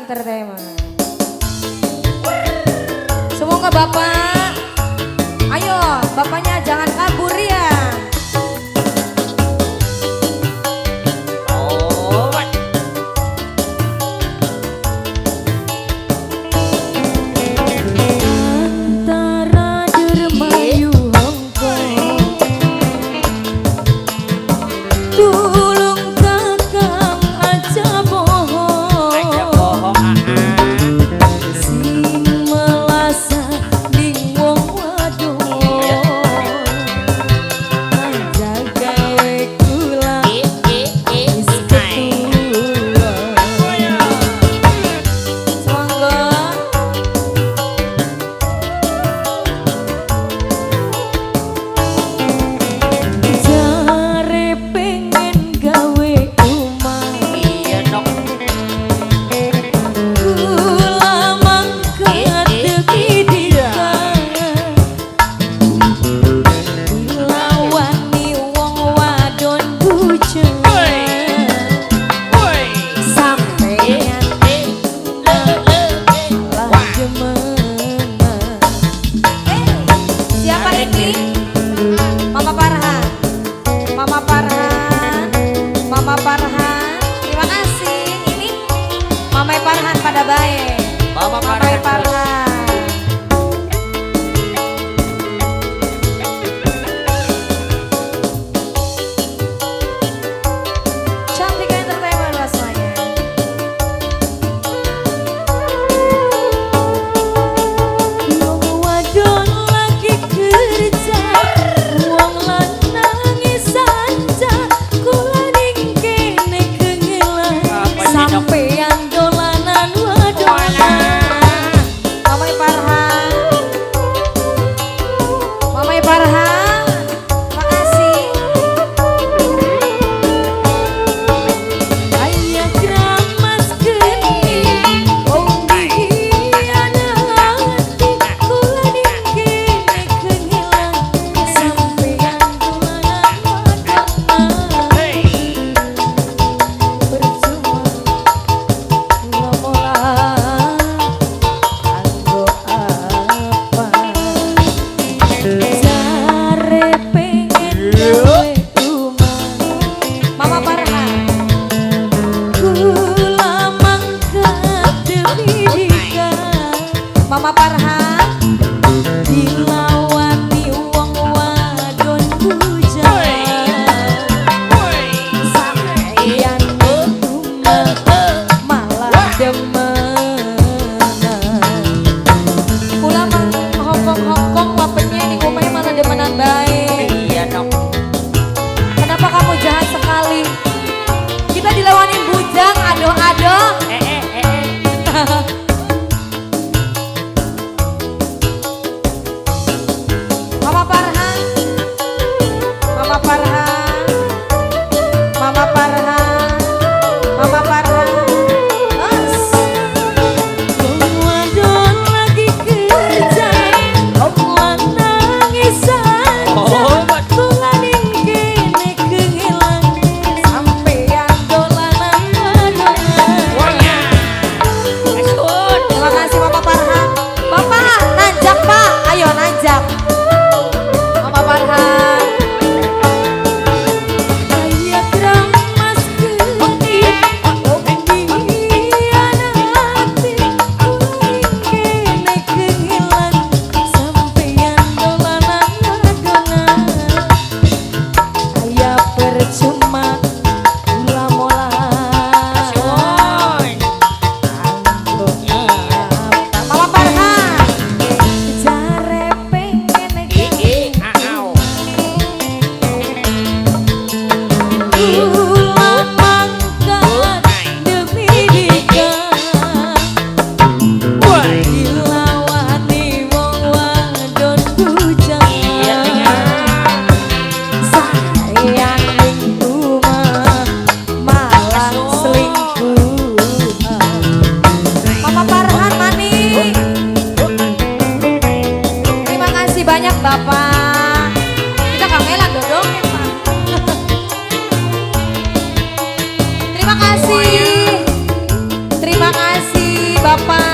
Entertainment. Semoga Bapak, ayo bapaknya jangan kabur ya. Antara Dermayu Hongkong, tulung kakang aja bohong, sing melasa ning wong wadon, aja gawe kula wis ketua. Semangga. Jare pengen gawe omah, Iya dong. Kula mangkat demi dika, dilawani wong wadon bujang, sampeyan lah demenan. Siapa ini? Mama Farhan, Mama Farhan, Mama Farhan. Terima kasih. Ini Mama Farhan pada baik. Mama Mama Farhan. Farhan. Cantika Entertainment buat semuanya. Wong wadon lagi kerja, wong lanang sanca, kula ning kene kengelan, Apa sih, Dok? sampeyan dolanan wadonan. Mama Farhan, Mama Farhan, makasih. Ayah keramas geni, wong dihianati, kula ning kene kengelan, sampeyan dolanan wadonan. Percuma kula molah anggo apa, jare pengen gawe omah. Mama Farhan, kula mangkat demi dika. Mama Farhan dilawani wong wadon bujang, sampeyan malah demenan. Kula mang Hongkong-Hongkong wapenya ning omahe malah demenan bae. Iya dong. Kenapa kamu jahat sekali? Kita dilawanin bujang, adoh-adoh. Eh eh eh. Eh. Bapak.